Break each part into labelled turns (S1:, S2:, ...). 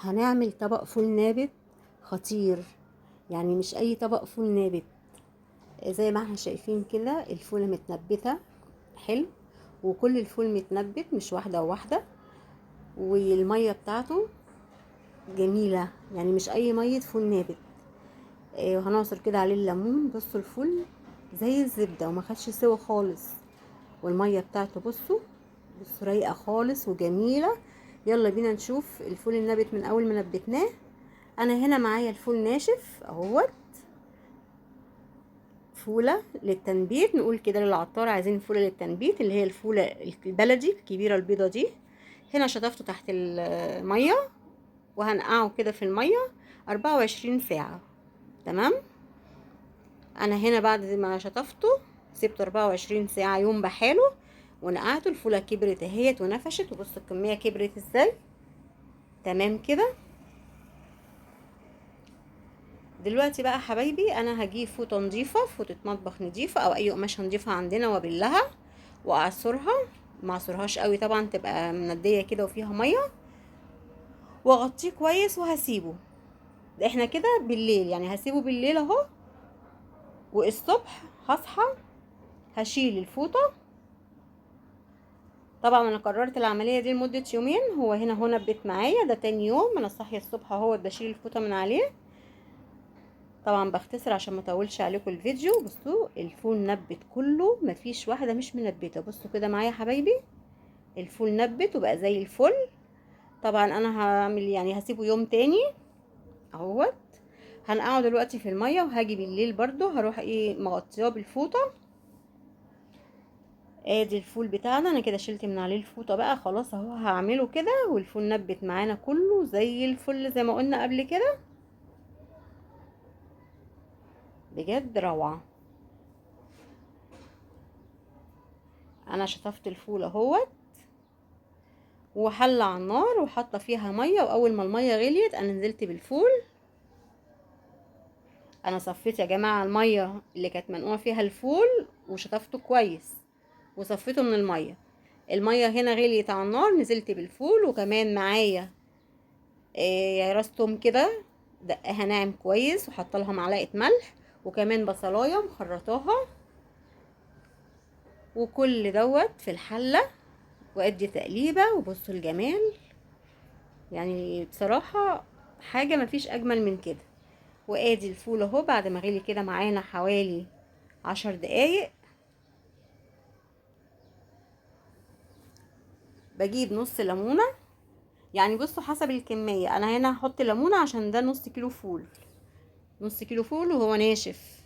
S1: هنعمل طبق فول نابت خطير، يعني مش اي طبق فول نابت. زي ما احنا شايفين كده الفولة متنبتة حلو، وكل الفول متنبت مش واحدة واحدة، والمية بتاعته جميلة، يعني مش اي مية فول نابت. وهنعصر كده عليه الليمون. بصوا الفول زي الزبدة وما خدش سوا خالص، والمية بتاعته بصوا رايقة خالص وجميلة. يلا بينا نشوف الفول النابت من اول ما نبتناه. انا هنا معايا الفول ناشف اهوت، فولة للتنبيت، نقول كده للعطار عايزين فولة للتنبيت، اللي هي الفولة البلدي الكبيرة البيضة دي. هنا شطفته تحت المية وهنقعه كده في المية 24 ساعة. تمام، انا هنا بعد ما شطفته سبته 24 ساعة يوم بحاله ونقعته. الفولة كبرت اهيت ونفشت، وبصوا الكمية كبرت ازاي. تمام كده. دلوقتي بقى حبايبي انا هجيب فوطه نظيفة، فوطه مطبخ نظيفة او اي قماشة نظيفة عندنا، وابلها واعصرها. ما اعصرهاش قوي طبعا، تبقى منديه كده وفيها مية، واغطيه كويس وهسيبه. ده احنا كده بالليل، يعني هسيبه بالليل اهو، والصبح هصحى هشيل الفوطه. طبعا انا كررت العملية دي لمدة يومين. هو هنا هو نبت معايا، ده تاني يوم انا صاحية الصبح اهو بشيل الفوطه من عليه. طبعا بختصر عشان ما اطولش عليكم الفيديو. بصوا الفول نبت كله، مفيش واحدة مش منبته. بصوا كده معايا حبايبي، الفول نبت وبقى زي الفل. طبعا انا هعمل يعني هسيبه يوم تاني اهوت، هنقعه دلوقتي في المية، وهاجي بالليل برده هروح ايه مغطياه بالفوطه. ادي الفول بتاعنا، انا كده شلت من عليه الفوطه بقى خلاص اهو، هعمله كده والفول نبت معانا كله زي الفل زي ما قلنا قبل كده، بجد روعه. انا شطفت الفول اهوت وحله على النار وحاطه فيها مية، واول ما المية غليت انا نزلت بالفول. انا صفيت يا جماعة المية اللي كانت منقوعه فيها الفول وشطفته كويس وصفيته من المية. المية هنا غليت على النار، نزلت بالفول، وكمان معايا راس توم كده دقها ناعم كويس، وحاطه لها معلقه ملح، وكمان بصلايه مخرطاها، وكل دوت في الحلة، وادي تقليبه. وبصوا الجمال، يعني بصراحة حاجة مفيش اجمل من كده. وادي الفول اهو بعد ما غلي كده معانا حوالي 10 دقايق. بجيب نص ليمونه، يعني بصوا حسب الكمية، انا هنا هحط ليمونه عشان ده نص كيلو فول، نص كيلو فول وهو ناشف.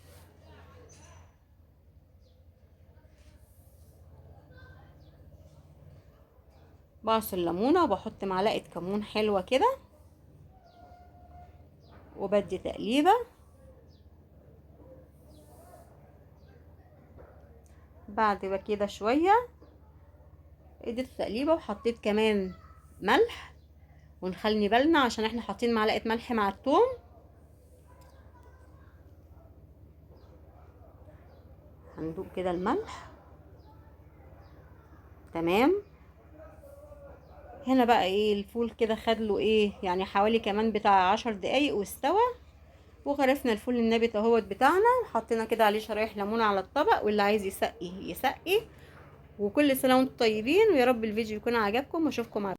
S1: بعصر الليمونه وبحط معلقه كمون حلوة كده، وبدي تقليبه. بعد كده شوية اديت تقليبه، وحطيت كمان ملح، ونخلي بالنا عشان احنا حاطين معلقه ملح مع الثوم. هندوق كده الملح. تمام. هنا بقى ايه الفول كده خد له ايه يعني حوالي كمان بتاع 10 دقايق واستوى. وغرفنا الفول النابت اهوت بتاعنا، وحطينا كده عليه شرايح ليمون على الطبق، واللي عايز يسقي يسقي. وكل سنة وانتم طيبين، ويا رب الفيديو يكون عجبكم، واشوفكم على